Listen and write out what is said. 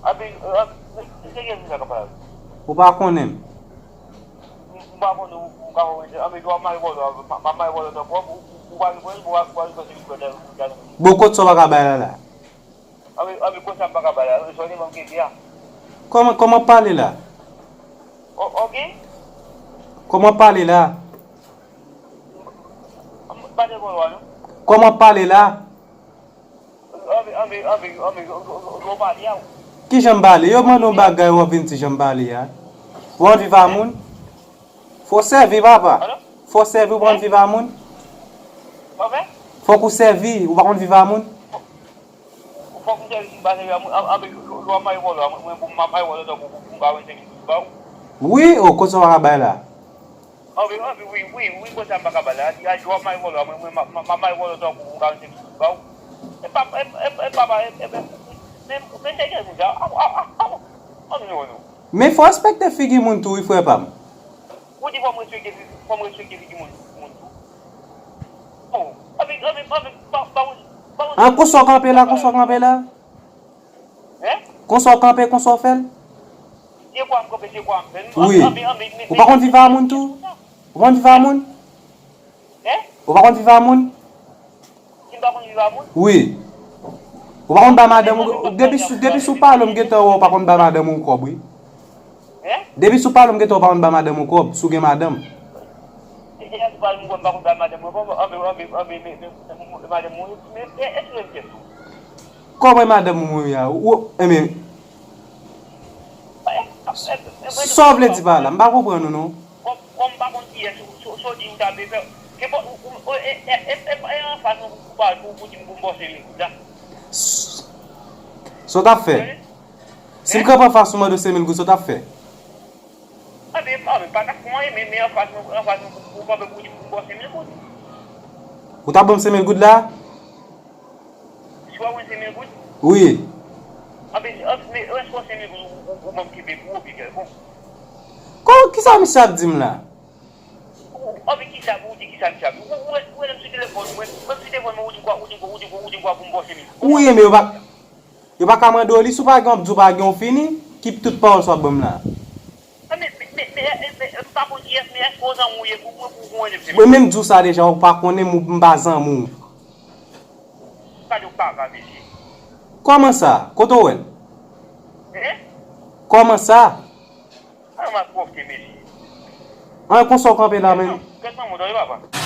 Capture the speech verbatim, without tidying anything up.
Anpi, anpi, se gen moun sa k ap pale avè w. Ou pa konnen m. M pa konnen ou, ou ka wè, anpi, w ap mare vòlò, m ap mare vòlò tankou w, ou, ou pa gen pwoblèm, ou pa, ou pa gen pwoblèm, ou pa gen pwoblèm. Bon, kot sa w pa ka bay la la? Anpi, anpi, kot sa m pa ka bay la? Anpi, sa w te ban m keke a. Kòman, kòman pale la? O-, oke? Kòman pale la? M pa te konn wè, non. Kòman pale la? Anpi, anpi, anpi, anpi, w pale a ou. Kijan m pale? Yo mande yon bagay, w ap vin di jan m pale a. Ou anvi viv a moun? Fò w sèvi, papa. Alo? Fò w sèvi, ou pa konn viv a moun? Anfen? Fòk ou sèvi, ou pa konn viv a moun? Fòk m sèvi si m pa sèvi a moun, anpi, lè w ap mare vòlò, mwen, mwen, pou m ap mare vòlò tankou pou, pou m ka jwenn senk mil goud ba ou. Wi, o, kot sa w pa ka bay la? Anpi, anpi, wi, wi, wi, kot sa m pa ka bay la? Lè w ap mare vòlò, mwen, mwen, m ap, m ap mare vòlò tankou pou m ka jwenn senk mil goud ba ou. E pa, e, e, e pa, e, e, men, men se gen moun sa, a, a, a, a, a, non, non. Men fò w respekte figi moun tou, wi, frè pa m. Ou di fò m respekte fi-, fò m respekte figi moun, moun tou. Oh, anpi, anpi, anpi, pa, pa, pa, pa, an, konsa w kanpe la, konsa w kanpe la? Hein? Konsa w kanpe, konsa w fè l? Se kwa m kanpe, se kwa m fè l. Wi. Anpi, anpi, men, ou pa konn viv a moun tou? Ou pa konn viv a moun? Hein? Ou pa konn viv a moun? Si m pa konn viv a moun? Wi. Ou pa konn ba madanm ou, depi sou, depi sou pale m gentan wè ou pa konn ba madanm ou kòb, wi. Hein? Depi sou pale m gentan ou pa konn ba madanm ou kòb, si w gen madanm. Depi sou pale m gentan m pa konn ba madanm mwen kòb, anpi, anpi, anpi, men, men, men, madanm mwen, men, men, eskize m kèk tou. Kòman e madanm ou mouri a? Ou, enben, sa w vle di pa la? M pa konprann ou non. Kòm, kòm m pa konn kiyès, so, so, so di ou ta vle fè. Ke bò, ou, ou, ou, e, e, e, e, e anfas mwen pou, pou, pou, pou di m pou m bò senk mil goud la. Sa w t ap fè? Si m kanpe anfas ou mande w senk mil goud, sa w t ap fè? Anben, anben, pa t ap fè anyen, men, men anfas mwen, anfas mwen pou, pou kanpe pou di m pou m bò senk mil goud. Ou t ap ban m senk mil goud la? Si w ap ban m senk mil goud? Wi. Anben, anben, men èske w senk mil goud ou, ou, ou ban m kenbe pou ou, bigèl, bon. Kò, kisa misye ap di m la? Ou, ou, anben, kisa, ou di kisa misye ap di? Ou, ou, ou, ou wè m sou telefòn, ou wè, ou wè m sou telefòn mwen, ou di m kwa, ou di m kwa, ou di m kwa, ou di m kwa pou m bò senk mil goud. Wi, men yo pa, yo pa ka mande w li, si w pa gen, w ap di w pa gen, w fini, ki tout pawòl sa w ap ban m la? Men, men, men, men, men, men, m pa konn kiyès, men èske w zanmi w ye pou mwen, pou, pou mwen menm se mwen? Mwen menm di w sa deja, ou pa konnen m, m pa zanmi w. Gade w kaka, mesye. Kòman sa? Kote w wè l? Hein? Kòman sa? An, m ap pwòpte, mesye. An, konsa w kanpe la, men. Kèt manman w tande, papa.